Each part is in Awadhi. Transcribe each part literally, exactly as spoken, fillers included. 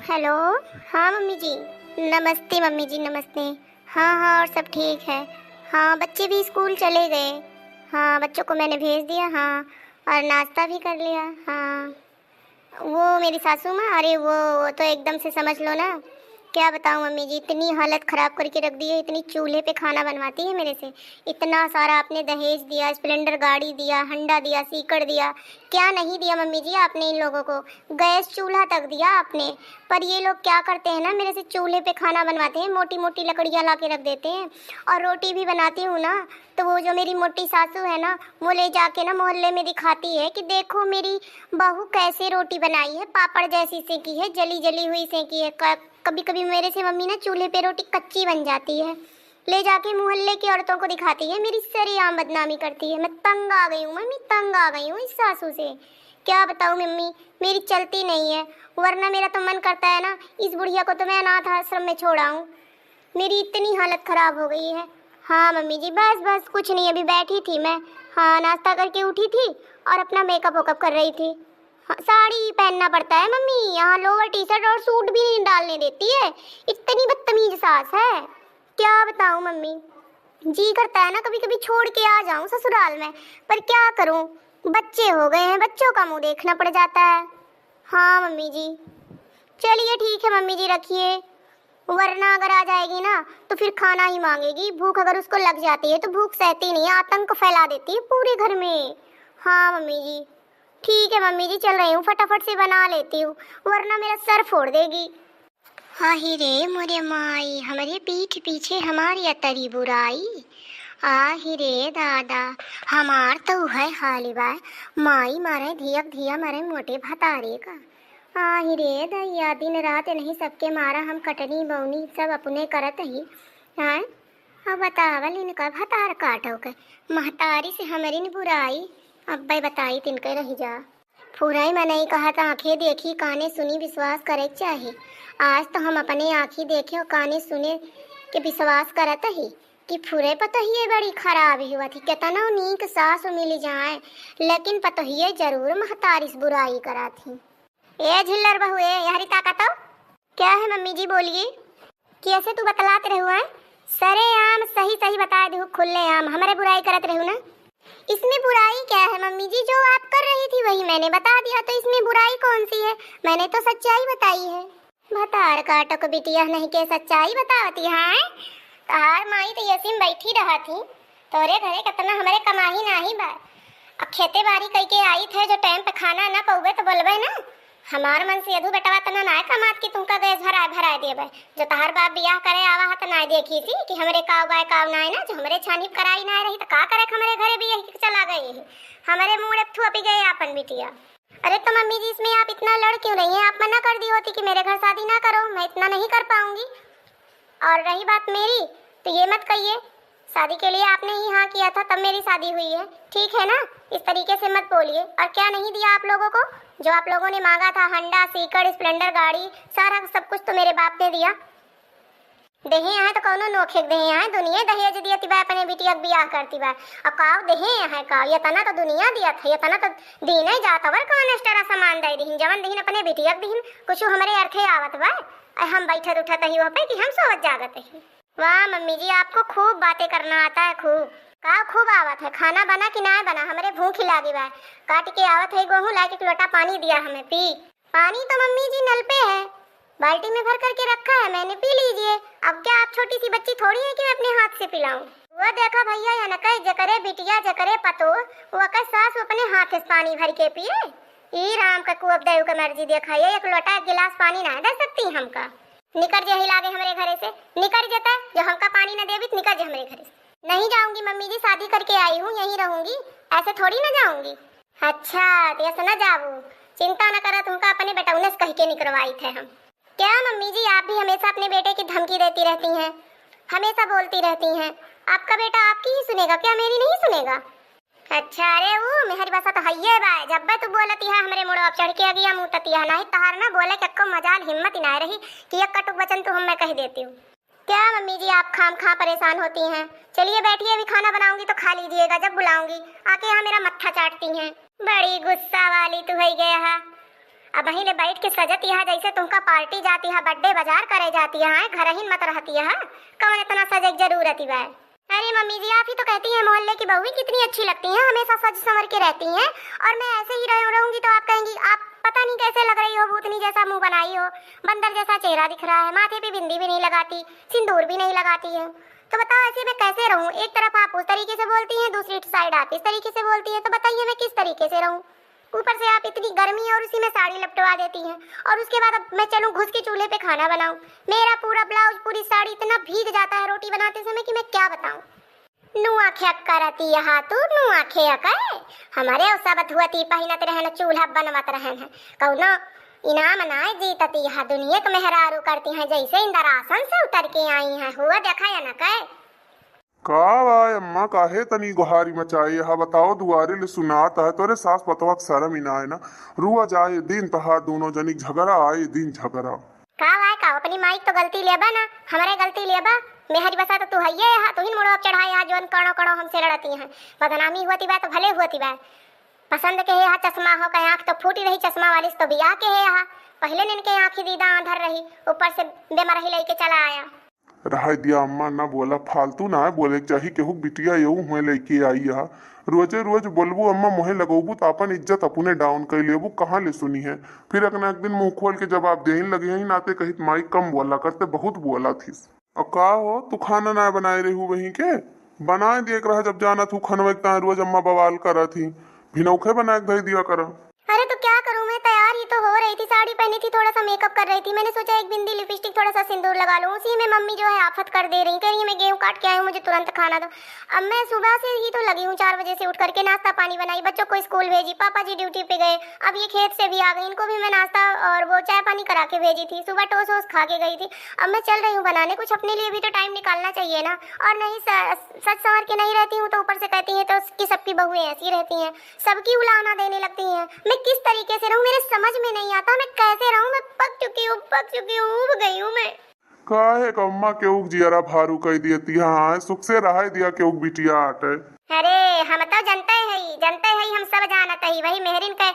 हेलो। हाँ मम्मी जी। नमस्ते मम्मी जी, नमस्ते। हाँ हाँ, और सब ठीक है। हाँ, बच्चे भी स्कूल चले गए। हाँ, बच्चों को मैंने भेज दिया। हाँ, और नाश्ता भी कर लिया। हाँ, वो मेरी सासू माँ, अरे वो, वो तो एकदम से समझ लो ना, क्या बताऊँ मम्मी जी, इतनी हालत ख़राब करके रख दी है, इतनी चूल्हे पे खाना बनवाती है मेरे से। इतना सारा आपने दहेज दिया, स्प्लेंडर गाड़ी दिया, हंडा दिया, सीकड़ दिया, क्या नहीं दिया मम्मी जी आपने इन लोगों को। गैस चूल्हा तक दिया आपने, पर ये लोग क्या करते हैं ना, मेरे से चूल्हे पे खाना बनवाते हैं, मोटी मोटी लकड़ियाँ ला के रख देते हैं। और रोटी भी बनाती हूँ ना, तो वो जो मेरी मोटी सासू है ना, वो ले जाके ना मोहल्ले में दिखाती है कि देखो मेरी बहू कैसे रोटी बनाई है, पापड़ जैसी सेंकी है, जली जली हुई सेंकी है। क-, कभी कभी मेरे से मम्मी ना चूल्हे पे रोटी कच्ची बन जाती है, ले जाके मोहल्ले की औरतों को दिखाती है, मेरी सरेआम बदनामी करती है। मैं तंग आ गई हूँ मम्मी, तंग आ गई हूँ इस सासू से। क्या बताऊँ मम्मी, मेरी चलती नहीं है, वरना मेरा तो मन करता है ना, इस बुढ़िया को तो मैं अनाथ आश्रम में छोड़ आऊँ। मेरी इतनी हालत ख़राब हो गई है। हाँ मम्मी जी, बस बस कुछ नहीं, अभी बैठी थी मैं। हाँ, नाश्ता करके उठी थी और अपना मेकअप वेकअप कर रही थी। हाँ, साड़ी ही पहनना पड़ता है मम्मी, यहाँ लोअर टी शर्ट और सूट भी नहीं डालने देती है। इतनी बदतमीज सास है, क्या बताऊँ मम्मी। जी करता है ना कभी कभी छोड़ के आ जाऊँ ससुराल में, पर क्या करूँ, बच्चे हो गए हैं, बच्चों का मुँह देखना पड़ जाता है। हाँ मम्मी जी। चलिए ठीक है मम्मी जी, रखिए, वरना अगर आ जाएगी ना तो फिर खाना ही मांगेगी। भूख अगर उसको लग जाती है तो भूख सहती नहीं है, आतंक फैला देती है पूरे घर में। हाँ मम्मी जी। ठीक है मम्मी जी, चल रही हूँ, फटाफट से बना लेती हूँ, वरना मेरा सर फोड़ देगी। आही रे मोरे माई, हमरे पीठ पीछे हमारी अतरी बुराई। आही रे दादा, हमार तो है हाल बा। माई मारे धियक धिया मारे मोटे भतारे का। आही रे दैया, दिन रात नहीं सबके मारा, हम कटनी बौनी सब अपने करत ही। हाँ, अब बतावल इनका भतार काटो के, महतारी से हमरी न बुराई। अब्बे बताई तिनके रही जा। फुरई मनई कहत आँखें देखी, काने सुनी, विश्वास करे के चाही। आज तो हम अपने आँखी देखे और काने सुने के विश्वास करत ही कि फुरे पतोहिए बड़ी खराब ही हुआ थी। केतनो नीक सास मिल जाए, लेकिन पतोहिए जरूर महतारी से बुराई करत ही। ए झिल्लर बहुए, यहरी ताका तो। क्या है मम्मी जी, बोलिए। कैसे तू बतलात रहू है? सरेआम सही सही बता देहू, खुले आम हमरे बुराई करत रहू ना। इसमें बुराई क्या है मम्मी जी, जो आप कर रही थी वही मैंने बता दिया, तो इसमें बुराई कौन सी है? मैंने तो सच्चाई बताई है। भतार काटो को बिटिया नहीं के सच्चाई बतावती है। तार माई तो ऐसी में बैठी रहा थी, तोरे घरे कितना हमरे कमाही नाही बा। अब खेते बारी कई के आई थे, जो टाइम पे खाना ना पउबे तो बोलबे ना। हमार मन से यदु बेटवा तना नाय कमात कि तुमका गैस भराए भराए देबे। जो तहार बाप बियाह करे आवा है तो नाय देखी सी कि हमरे काव बाय काव नाय ना, जो हमरे छानी कराई नाय रही तो का करे हमरे घरे बियाह के चला गई है। हमरे मूड़ अब थुअपी गए आपन बिटिया। अरे तो मम्मी जी, इसमें आप इतना लड़ क्यों रही हैं? आप मना कर दी होती कि मेरे घर शादी ना करो, मैं इतना नहीं कर पाऊंगी। और रही बात मेरी, तो ये मत कहिए, शादी के लिए आपने ही हाँ किया था, तब मेरी शादी हुई है, ठीक है ना? इस तरीके से मत बोलिए। और क्या नहीं दिया आप लोगों को? जो आप लोगों ने मांगा था, हंडा, सीकड़, स्प्लेंडर गाड़ी, सारा सब कुछ तो मेरे बाप ने दिया। देहे हैं तो कौनो नोखे के देहे हैं, दुनिया दहेज दिया तिबा अपने बिटिया के बियाह करती बा। अब काव देहे हैं काव, ये तना तो दुनिया दिया था, ये तना तो दीने जात अवर कौन एक्स्ट्रा सामान दे दिहिन, जवन दिहिन अपने बिटिया के दिहिन, कुछ हमरे अर्थे आवत बा। अरे हम बैठत उठत ही वहाँ पे कि हम सोवत जागत ही। वाह मम्मी जी, आपको खूब बातें करना आता है, खूब। का खूब आवत है, खाना बना कि ना बना, हमरे भूख ही लागी बा। काट के आवत है गेहूं, लाके एक लोटा पानी दिया हमें, पी। पानी तो मम्मी जी नल पे है, बाल्टी में भर करके रखा है मैंने, पी लीजिए। अब क्या आप छोटी सी बच्ची थोड़ी है कि मैं अपने हाथ से पिलाऊं? वो देखा भैया, या न कहे जकरे बिटिया जकरे पतो, वो कहे सास अपने हाथ से पानी भर के पिए। ई राम का कुअब देव के मर्जी देखा, ये एक लोटा एक गिलास पानी ना दे सकती हमका। निकर जे ही लागे हमरे घरे से, निकर जेता, जो हमका पानी ना देवी तो निकर जे हमरे घरे से। नहीं जाऊंगी मम्मी जी, शादी करके आई हूँ, यहीं रहूंगी, ऐसे थोड़ी ना जाऊंगी। अच्छा, तो ऐसे ना जाबू, चिंता ना करा, तुमका अपने बेटौने से कह के निकरवाई थे हम। क्या मम्मी जी, आप भी हमेशा अपने बेटे की धमकी देती रहती हैं, हमेशा बोलती रहती हैं। आपका बेटा आपकी ही सुनेगा क्या, मेरी नहीं सुनेगा? अच्छा, अरे वो मेहरी बसा तो हइये बा, जब तू बोलती है हमरे मुड़वा पे चढ़ के अगिया मुतती है, नहीं तहार ना बोले के एक्को मजाल हिम्मत ही ना रही कि एक कटुक वचन तू हमें कह देती हूँ। क्या मम्मी जी, आप खाम खा परेशान होती हैं? चलिए बैठिए, अभी खाना बनाऊंगी तो खा लीजिएगा, जब बुलाऊंगी आके यहाँ मेरा मत्था चाटती हैं। बड़ी गुस्सा वाली तू है गया है। अबहीं ले बैठ के सजत यहाँ जैसे तुमका पार्टी जाती है, बर्थडे बाजार करे जाती है, हैं? घरहिन मत रहती है, कौन इतना सजे के जरूरत ही बा? अरे मम्मी जी, आप ही तो कहती हैं मोहल्ले की बहुएं कितनी अच्छी लगती हैं, हमेशा सज संवर के रहती हैं, और मैं ऐसे ही रह-, रहूंगी तो आप कहेंगी आप पता नहीं कैसे लग रही हो, भूतनी जैसा मुंह बनाई हो, बंदर जैसा चेहरा दिख रहा है, माथे पे बिंदी भी नहीं लगाती, सिंदूर भी नहीं लगाती है। तो बताओ ऐसे मैं कैसे रहूं? एक तरफ आप उस तरीके से बोलती हैं, दूसरी साइड आप इस तरीके से बोलती हैं, तो बताइए मैं किस तरीके से रहूं? ऊपर से आप इतनी गर्मी और उसी में साड़ी लपटवा देती हैं, और उसके बाद अब मैं चलूं घुस के चूल्हे पे खाना बनाऊं? मेरा पूरा ब्लाउज, पूरी साड़ी इतना भीग जाता है रोटी बनाते समय कि मैं क्या बताऊं। नुआ खेक करती यहाँ तू, नुआ खेक है। हमारे उ सब धुअती पहिनत रहन, चूल्हा बनवत रहन है। कौनो इनाम नाय जीतती यहाँ दुनिया के मेहरारू करती हैं, जैसे इंदरासन से उतर के आई हैं। हुआ देखा या न कहे। का बा अम्मा, काहे तनी गोहारी मचाए? यहाँ बताओ, दुआरे ले सुनात है, तोरे सास पतवा के शर्म ही ना है ना। रुआ जाए दिन तहार दोनों जनी के झगड़ा, आए दिन झगड़ा। का बा, का अपनी माई के तो गलती लेबा ना, हमरे गलती लेबा? मेहरी बसा तो तू हइये हा, तू ही मुड़वा चढ़ाए हा, जौन कड़ो कड़ो हमसे लड़ती हैं, बदनामी हुअती बा तो भले हुअती बा। पसंद के है हा चश्मा हो, कहे आँख तो फूटी रही चश्मा वाली से, तो बियाह के है हा, पहले निन के आँखी दीदा आंधर रही, ऊपर से बेमरही लेके चला आया। रहाई दिया अम्मा, ना बोला, फालतू ना है बोले के चाही, केहू के बिटिया एहू हुए लेके आई हा। रोजे रोज बोलबू अम्मा, मोहे लगौबू त आपन इज्जत अपने डाउन कर लेबू, कहाँ ले सुनी है। फिर एक ना एक दिन मुंह खोल के जवाब देहिन लगे ही, नाते कहित माई कम बोला करते, बहुत बोला थीस। अब का हो, तू खाना ना बनाए रहू वहीं के? बनाए दिए के रहा, जब जाना तू खनवे के ताए रोज अम्मा बवाल करत ही, भिनौखे बनाए के धई दिया करा। अरे तो क्या करूं मैं, तैयार ही तो हो रही थी, साड़ी पहनी थी, थोड़ा सा मेकअप कर रही थी, मैंने सोचा एक बिंदी लिपस्टिक थोड़ा सा सिंदूर लगा लूं, उसी में मम्मी जो है आफत कर दे रही, कह रही है मैं गेहूं काट के आई हूँ, मुझे तुरंत खाना दो। अब मैं सुबह से ही तो लगी हूँ, चार बजे से उठ करके नाश्ता पानी बनाई, बच्चों को स्कूल भेजी, पापा जी ड्यूटी पे गए, अब ये खेत से भी आ गई, इनको भी मैं नाश्ता और वो चाय पानी करा के भेजी थी, सुबह टोस वोस खा के गई थी। अब मैं चल रही हूँ बनाने, कुछ अपने लिए भी तो टाइम निकालना चाहिए ना। और नहीं स-, सच संवर के नहीं रहती हूँ तो ऊपर से कहती हैं तो कि सबकी बहुएं ऐसी रहती हैं, सबकी उलाहना देने लगती हैं। मैं किस तरीके से रहूँ, मेरे समझ में नहीं आता, मैं कैसे रहूँ, मैं पक चुकी हूँ, पक चुकी हूँ, ऊब गई हूँ मैं। काहे का अम्मा केहू के जियरा भारू कई दियती, हाँ, सुख से रहाई दिया केहू के बिटिया आटे। अरे, हम तो जनते हई, जनते हई, हम सब जानत हई, वही मेहरिन के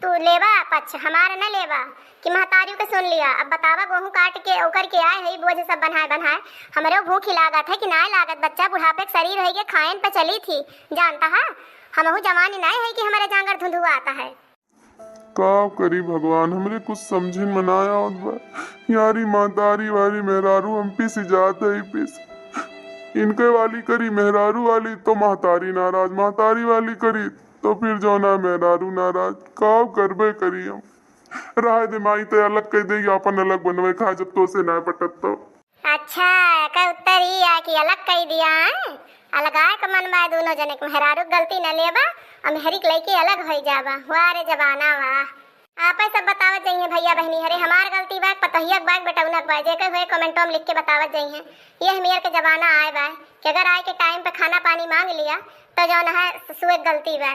तू लेबा पक्ष, हमार न लेबा, कि महतारियों के सुन लिया। अब बतावा, गेहूं काट के ओकर के आए हई, बोझ सब बन्हाए बन्हाए, हमरो भूख ही लागत है कि नाय लागत, बच्चा बुढ़ापे के शरीर है, ये खाएन पे चली थी, जानता है, हमहू जवान नाय है कि हमारे जांगर धुंधुआ आता है। का करी भगवान, हमरे कुछ समझिन में ना आवत बा। यारी महतारी वारी मेहरारू हम पिस जात है पिस। इनके वाली करी मेहरारू वाली तो महतारी नाराज, महतारी वाली करी तो फिर जौना मेहरारू नाराज। का करबे करी हम। रहे दे माई, ते अलग कह दे, अपन अलग बनवे खा, जब तो से ना पटत तो। अच्छा, का उत्तर ई आ कि अलग कई दिया, हैं? अलगाए क मन बा दोनों जने के, मेहरारू क गलती न लेबा, अउर मेहरी क लइके अलग होई जाबा। वाह रे जमाना, वाह। आपे सब बतावत जइहें भइया बहिनी, हरे हमार गलती बा, पतोहिया क बा, बेटौना क बा, जेके होए कमेंटो में लिख के बतावत जइहें। ये हमियर के जमाना आए बा कि अगर आए के टाइम पे खाना पानी मांग लिया, तो जौन है ससुए क गलती बा।